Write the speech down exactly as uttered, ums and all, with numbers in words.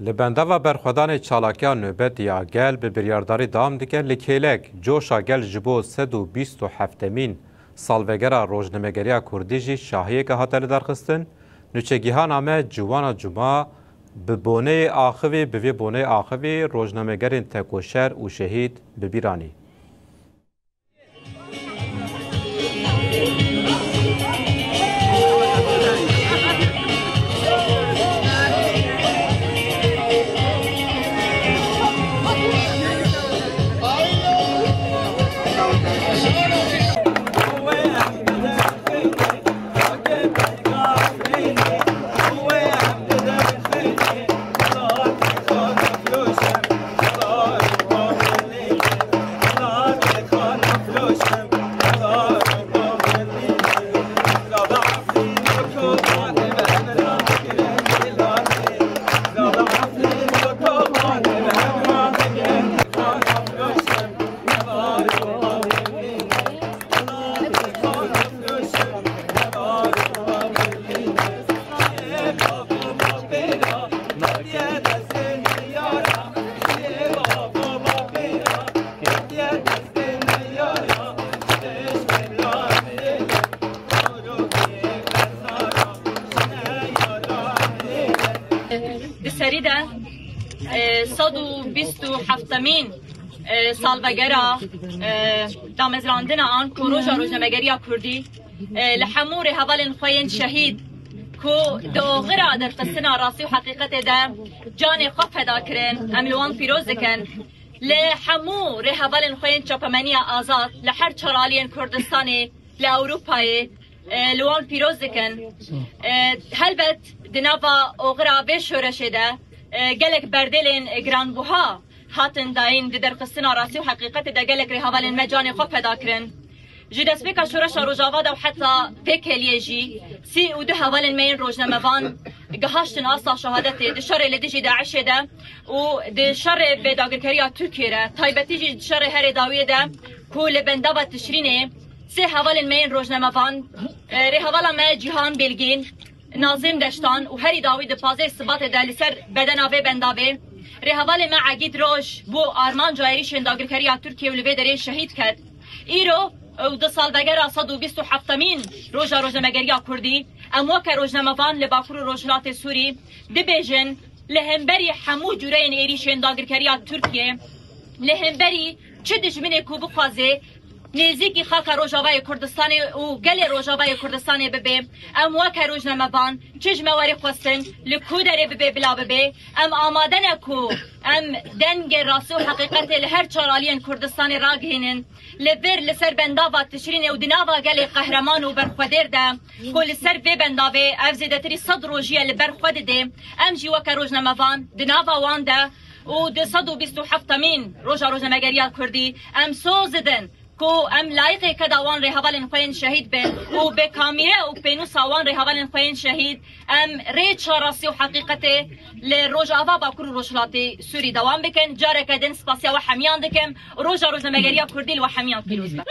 Li bendava berxwedanê çalakiya nobetî ya gel bi biryardarî dewam dike. Li Kêlek, coşa gel ji bo sed û bîst û heftemîn salvegera rojnamegeriya kurdî jî şahiyeke hate lidarxistin. Nûçegihana me Ciwana Cuma bi boneyê axivî, bi vê boneyê axivî rojnamegerên tekoşer û şehîd bi bîr anî. Di serî de, e, sed û bîst û heftemîn, e, salvegera, e, damezrandina an ku roja rojnamegeriya kurdî, e, li hemû rêhevalên xwe yên şehîd ku di oxira derxistina rastî û heqîqetê de canê xwe feda kirin, em li wan pîroz dikin. Li hemû rêhevalên xwe yên çapemeniya azad li her çar aliyên Kurdistanê, li Ewropayê, e, li wan pîroz dikin. E, helbet di nava oxira vê şoreşê de, e, gelek berdêlên giranbuha hatin dayîn, di derxistina rastî û heqîqetê de gelek rêhevalên me canê xwe feda kirin. Ji destpêka şoreşa Rojava de û heta pêkeliyê jî sî û du hevalên me yên rojnamevan gihaştin asta şehadetê di şerê li dijî DAIŞê de û di şerê bi dagirkeriya Tirkiyê de, taybetî jî di şerê herê dawiyê de ku li bendava Tişrînê sê hevalên me yên rojnamevan, e, rêhevala me Cîhan Bilgîn, Nazim Deştan û herî dawî di pazdeh Sibatê de li ser bedena vê bendavê rêhevalê me Egîd Roj bo armanca êrîşên dagirkeriya Tirkiyê û li vê derê şehîd ket. Îro ew di salvegera sed û bîst û heftemîn roja rojnamegeriya kurdî, em weke rojnamevan li Bakur û Rojhilatê Sûrî dibêjin, li hemberî hemû cûreyên êrîşên dagirkeriya Tirkiyê, li hemberî çi dijminê ku bixwaze nêzîkî xaka Rojavayê Kurdistanê û gelê Rojavayê Kurdistanê bibe, em weke rojnamevan çi ji me were xwestin, li ku derê bibe bila bibe, em amade ne ku em dengê rastî û heqîqetê li her çar aliyên Kurdistanê ragihînin. Li vir, li ser bendava Tişrînê û di nava gelê qehreman û berxwedêr de ku li ser vê bendavê ev zêdetirî sed rojî ye li ber xwe dide, em jî weke rojnamevan di nava wan de û di sed û bîst û heftemîn roja rojnamegeriya kurdî em soz didin ku em layiqê keda wan rêhevalên xwe yên şehîd bin û bi kamîre û pênûsa wan rêhevalên xwe yên şehîd em rê çarasî û heqîqetê li Rojava, Bakur û Rojhilatê Sûrî dewam bikin. Careke din spasiya we hemiyan dikim. Roja rojnamegeriya kurdî li we hemiyan pîroz be.